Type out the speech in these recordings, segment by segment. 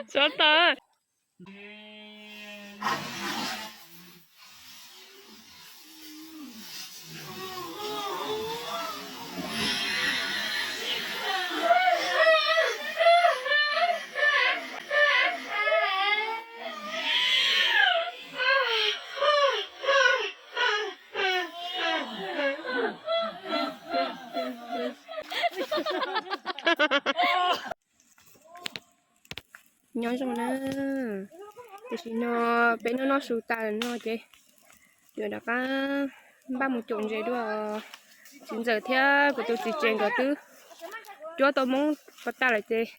Xyov tau. Nyob zoo na, tam sim no peb noj noj su tas no ces yuav rov qab npaj mus caum ntses dua. Txiv ntxawm thiab kuv tus txiv tsev nkawd twb cuab tau Hmoob ko tas lawm ces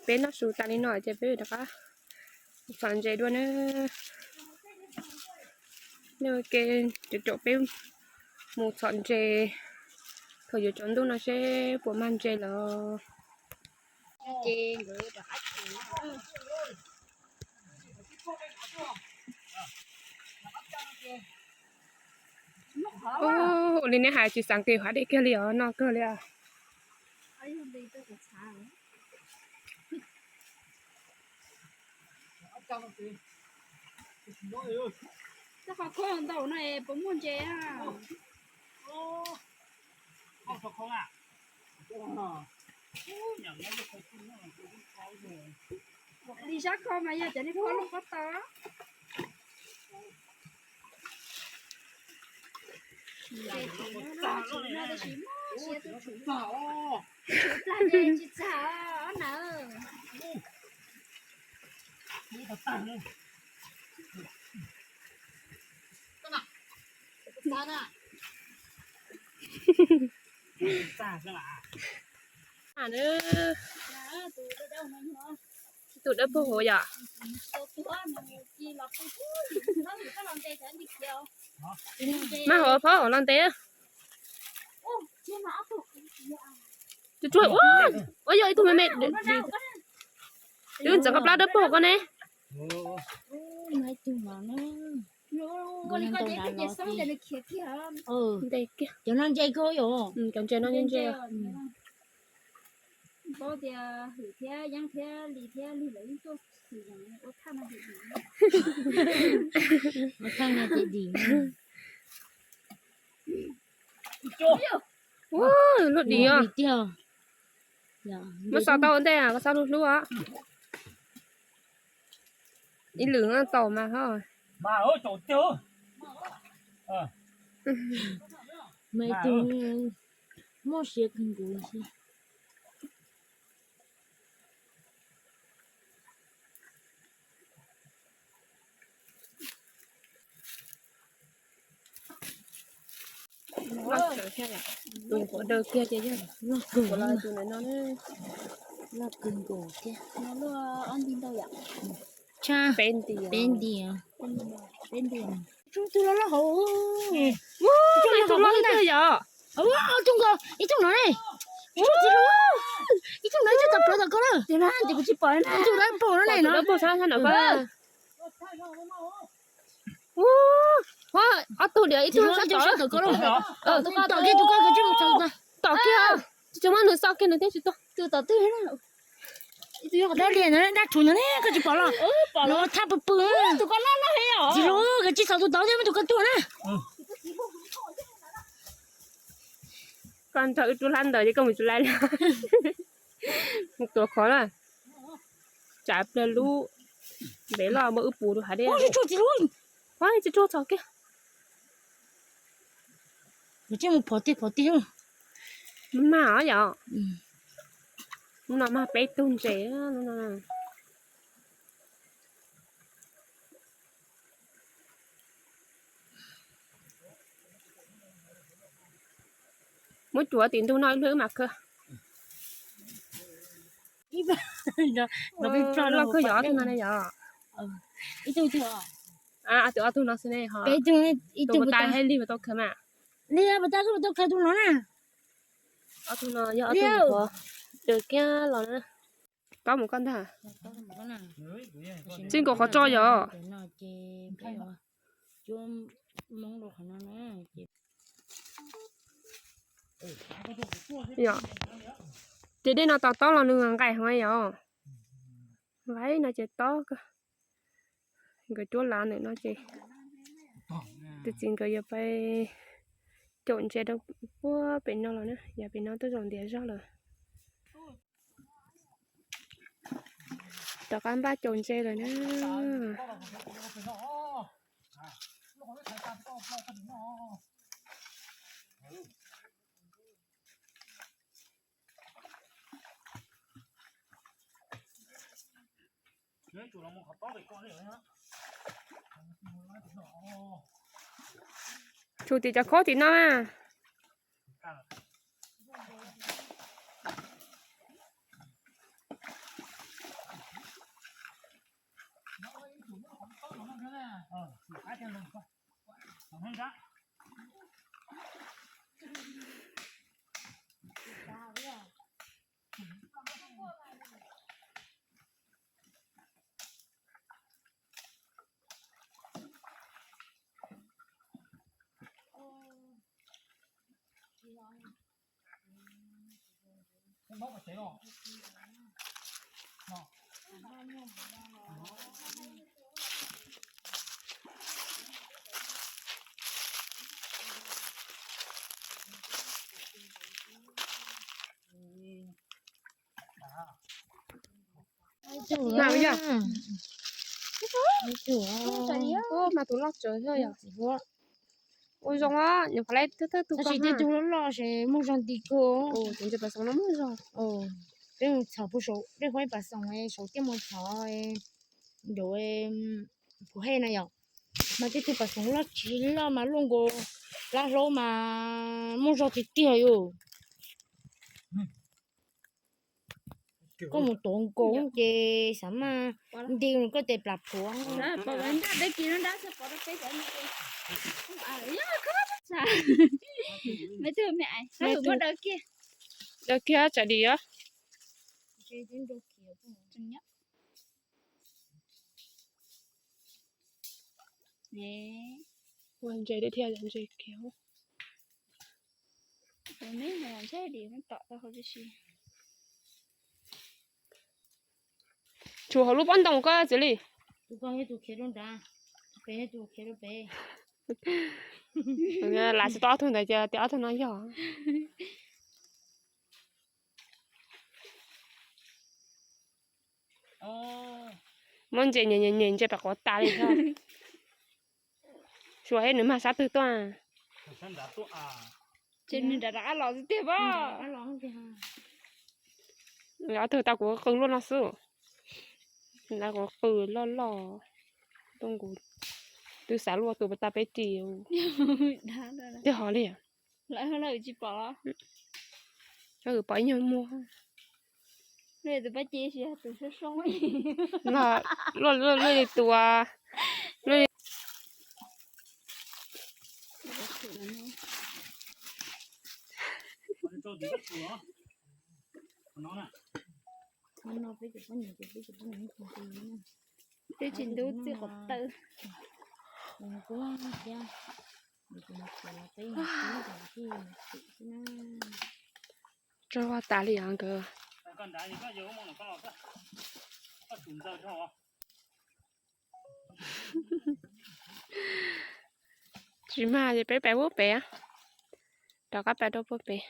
peb noj su tas li no ces peb yuav rov qab mus txhom ntses dua na. Nej ua ke caum caum peb mus txhom ntses thaum yuav tsaus ntuj no seb puas mag ntses lawm. Ces nkawd rov qab tsev. Ua li nej hais tsis xav nqis hav dej kiag li os, noj kawg li os. Txoj qhov khoob ntau no es puas muaj ntses? Li sab ko mas yog cov niag pob loj pob tau. Ntses tseem no, tseem no tab sis muaj siab tuaj tshuv, tshuv plag ces tsis txag os nawb. Tus dawb paug hauv yom. Mas hauv phob hauv los ntev. Tus tsuag ua, ua yog ib tug me me. Twb ntxeev koj plab dawb paug koj ne. Ntev kiag. Cov no ntse kawg yom. Cov ntses no ntse ntse. Paub tias Hwm thiab Yeeb thiab Lis thiab Lis lawv yeej tuaj xwm yees ua thaj no ces dim. Ua thaj no ces dim. Lub dim os. Muab xav tau ua ntej, koj xav lub hlub os. Ib lwm tau mas ho. Mas tus muaj siab kawg nkaus. Loj kawg thiab, tus qhuav daws kiag ces yog loj kawg, loj kawg nkaus thiab. Peb nti, peb nti, peb nti. Ib tug loj loj hauv, ib tug loj loj yom. Ib tug nkaus, ib tug no ne. Ib tug no ib tug tom plawv tom ko na. Ib tug dawb paug no ne no. Ob tug li, ib tug sab tom ko. Tom kiag, tsis tau muab nws xauj kiag nws thiaj tsis tuaj. Dab liam no dab rhuv no ne koj tsis pom los. Nws thaj pw pw. Tsis lub, koj tsis xauj tus tod thiab muab tus ko tuaj na. Koj nrog wb rub hlab ntawd ces koj mus tsis lais li. Mus tuav qhov na. Tsam pliag lub ntev loj muab wb puv rau hav dej. Tsis tsuag txog kiag. Tsis mus phov tiag phov tiag. Mag os yom. Hnub no mag peb tug ntses. Muab cuav tim ntug no ib pliag wb mam khawb. Loj kawg yog ob tug no ne yom. Tus ob tug no xwb ne ho. Tus puas tas hais li puas tau khawb mas. Li puas tas koj puas tau khawb tus no na. Ob tug no yog ob tug qhuav daws kiag los na. Tob mus koj ntag. Txij nkaus qhov tso yom. Yom, ces dej no tos tob los nws nqaim heev yom. Vaib no ces tob kawg. Nkawd cuab lav ntawm no ces tus txiv nkawd yuav pais caum ntses rau puag pem no los na, yav pem no twb zaum ntiav zog lawm. Rov qab npaj caum ntses lawm na. Tsum tim cov khaub tim no na. Mas yog mas tus loj tsawv yog ua zoo nyuam qhuav laib thawj thawj tus, tab sis tej tug loj loj ces muaj zog nti kawg. Tus ntses pas xoom no muaj zog. Peb mus txhom puag saum dej huab pas xoom, saum tiaj muag txhom nraum puag hej na yom. Mas tej tug pas xoom loj tsis loj mas luaj nkaus plab hlaub mas muaj zog tiag tiag yom. Koj mus tuav nkaus ces xav mas nti nws koj tes plas phuav. Daws kiag tsam dim os. Ua ntses thiab, ntses khiav. Tshuav hauv lub pob ntoo koj txiv li. Lam tsis tau ob tug ntawd ces tias ob tug no yog. Muab ntses nyem nyem ntses pam quav tas li thiab. Suav heb nws mag sab twg tuaj. Ces nws nram rov qab los xwb tiag pob. Ob tug tau kuv qw luaj no xwb. Kuv qw loj loj. Twb xav luaj tus pas tas peb ris. Twb hov li. Lawv tsis pom los? Pom ib nyuag muag. Tus pab ces tus soob soob. Luaj luaj li tus. Twb tsis ntub txij qhov taw. Tso vaj tas li os nkawd. Tsis mag ces peb pais puag pem. Rov qab pais rau puag pem.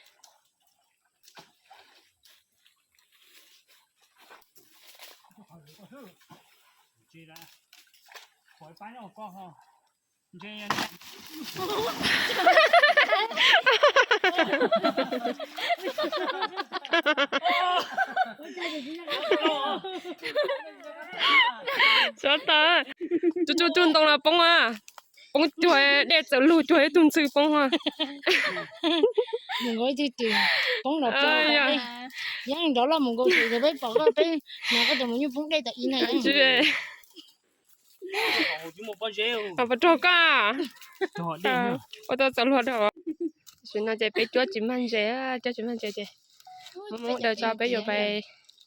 Xyov tau, tsuj tsuj ntoo los poob a, poob cuag dej txawm lug cuag ib tug ntxhw poob a. Mus nkaus ib tug twg poob los poob, yeej nrov loj mus nkaus twg peb pom koj peb hnav koj cov maum nyuj poob dej tas ib na. Pov rog koj, ua tau txaus luag rau. Tam sim no ces peb cuab tsis mag ntses, cuab tsis mag ntses ces muab daws tso peb yuav pais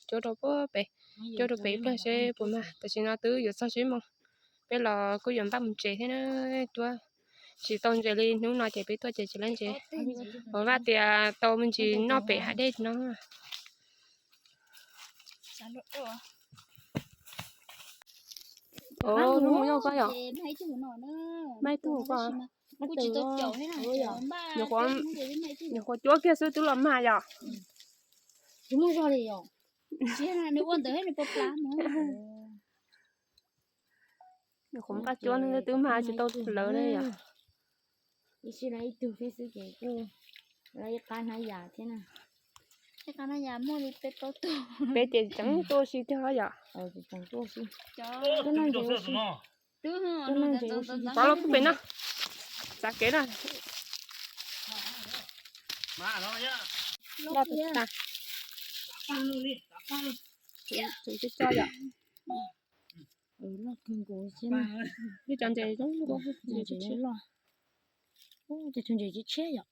cuab rau puag pem. Cuab rau pem ib pliag seb puas mag, tam sim no twb yuav txog tsib moos, peb los kuj yuav npaj mus tsev thiab na. Cuab tsis tau ntses li, hnub no ces peb tuaj ces tsis laib ntses. Ua vaj tias tau me ntsis noj pem hav dej no. Hnub no yog koj yom? Mag ib tug koj. Nyuam qhuav cuab kiag xwb twb los mag yom? Nyuam qhuav npaj cuab twb mag tsis tau lawv ne yom? Ib sij no ib tug thiab xwb ces kuj lawv ib qab hnab yas thiab na. Peb ces tseem tuaj ua si tiag yom? Tuaj noj ntses ua si. Pov los pem no, txav kev na. Loj tas, tseem tsis tso yom? Loj kawg nkaus thiab. Ib cov ntses zoo, ntses loj, tus ntses tshiab tshiab yom.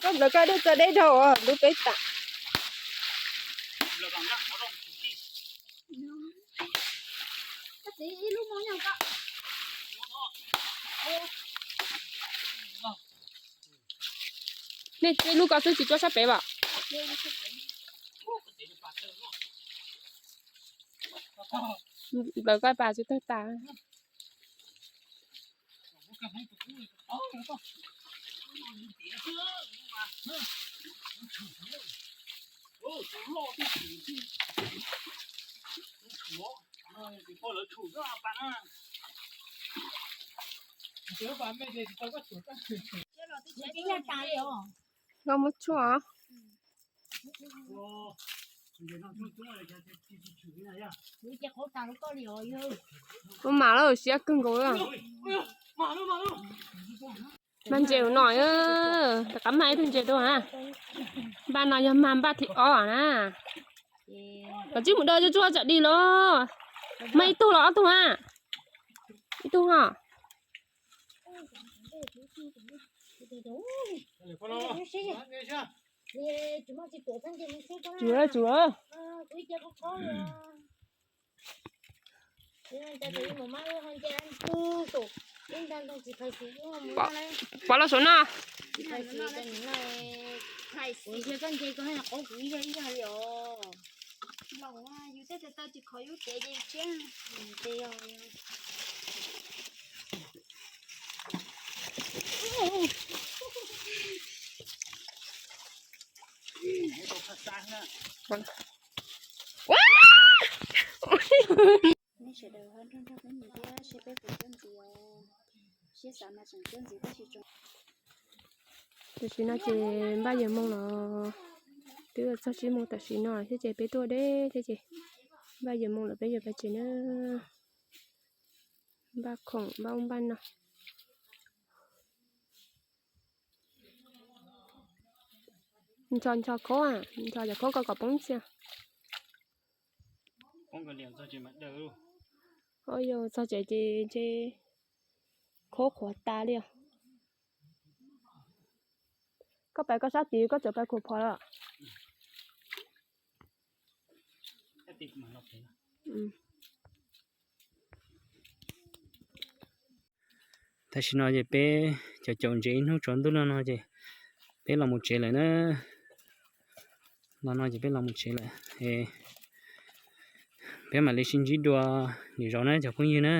Koj nplawv koj dej tso deb dhau lub peb tam. Nej tseb lub ko xwb tsis cuab sab pem vam? Nplawv koj pas tsis tawg tas. Koj muab tshuaj. Ua mas lawm siab kawg nkaus. Mag ntses no, rov qab mag ib tug ntses dua na. Npaj no yog mag npaj thib ob na. Koj tsij mus daws tsuag tsuag tsam dig los. Mag ib tug los ob tug na. Ib tug ho. Tsuav, tsuav. Pov los saum no. Nej sawv daws ho nrog nrog peb mus thiab seb peb puas cuab ntxiv os. Siab xav mas tseem cuab ntxiv tab sis tso. Tam sim no ces npaj yuav moo los twb txog tsib moos tam sim no thiab ces peb tuaj deb thiab ces npaj yuav moo lawm peb yuav pais tsev na. Npaj khoom npaj ub npaj no. Nchos nchos khaub, nchos cov khaub ko kom poob txiag. Yog txog tsev ces ntshe khaub qhuav tas li os. Koj pais koj sab tid koj txawm pais khuam phom lawm. Tam sim no ces peb cov caum ntses ib hnub tsaus ntuj no no ces peb los mus tsev lawm na. Los no ces peb los mus tsev lawm. Peb mam li sib ntsib dua lwm zaus na cov phooj ywg na.